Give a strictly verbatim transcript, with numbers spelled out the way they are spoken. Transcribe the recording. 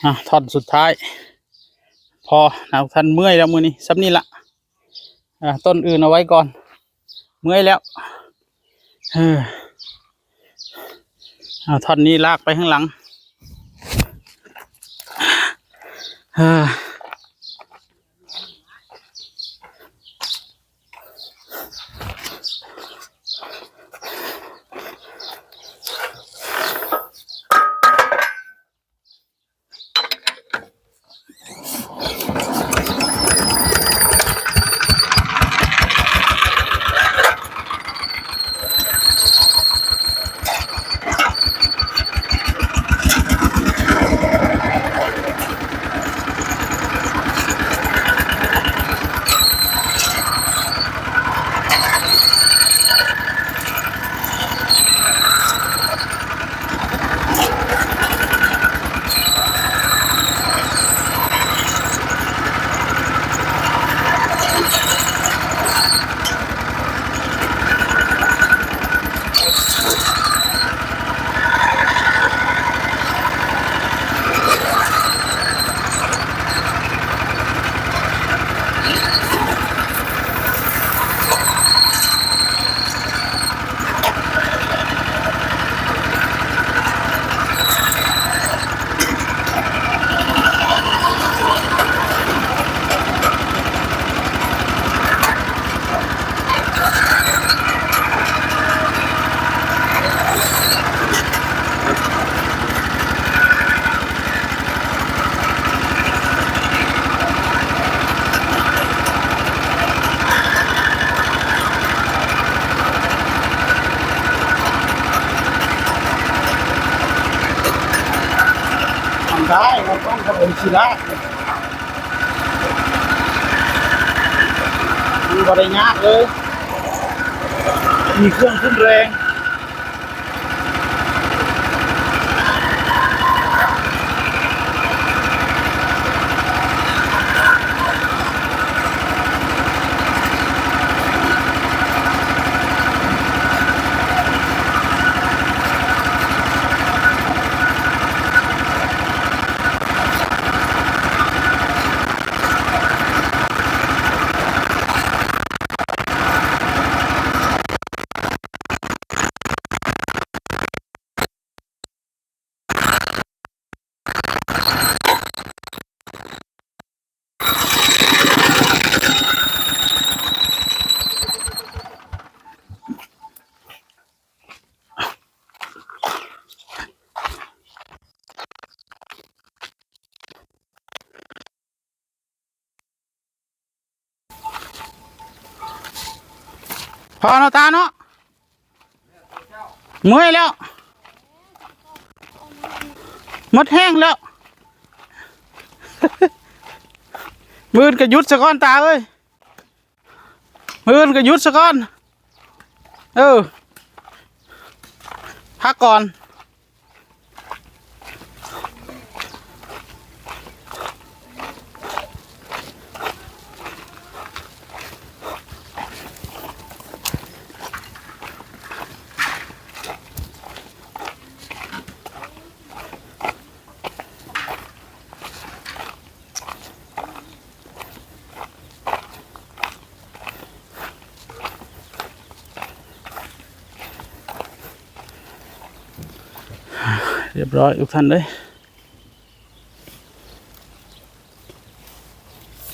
อ่ะ ท่อนสุดท้าย พอนะท่าน เมื่อยแล้วมื้อนี้ ส่ำนี้ละ อ่ะ ต้นอื่นเอาไว้ก่อน เมื่อยแล้ว เออ เอาท่อนนี้ลากไปข้างหลัง เออ ทำได้ เราต้องถนนศิลา มันบ่ได้ยากเลย มีเครื่องทุนแรง พอเนาะตาเนาะ เมื่อยแล้ว หมดแฮงแล้ว มื้ออื่นก็หยุดซะก่อนตาเอ้ย มื้ออื่นก็หยุดซะก่อน เออ พักก่อน เรียบร้อยทุกท่านเลย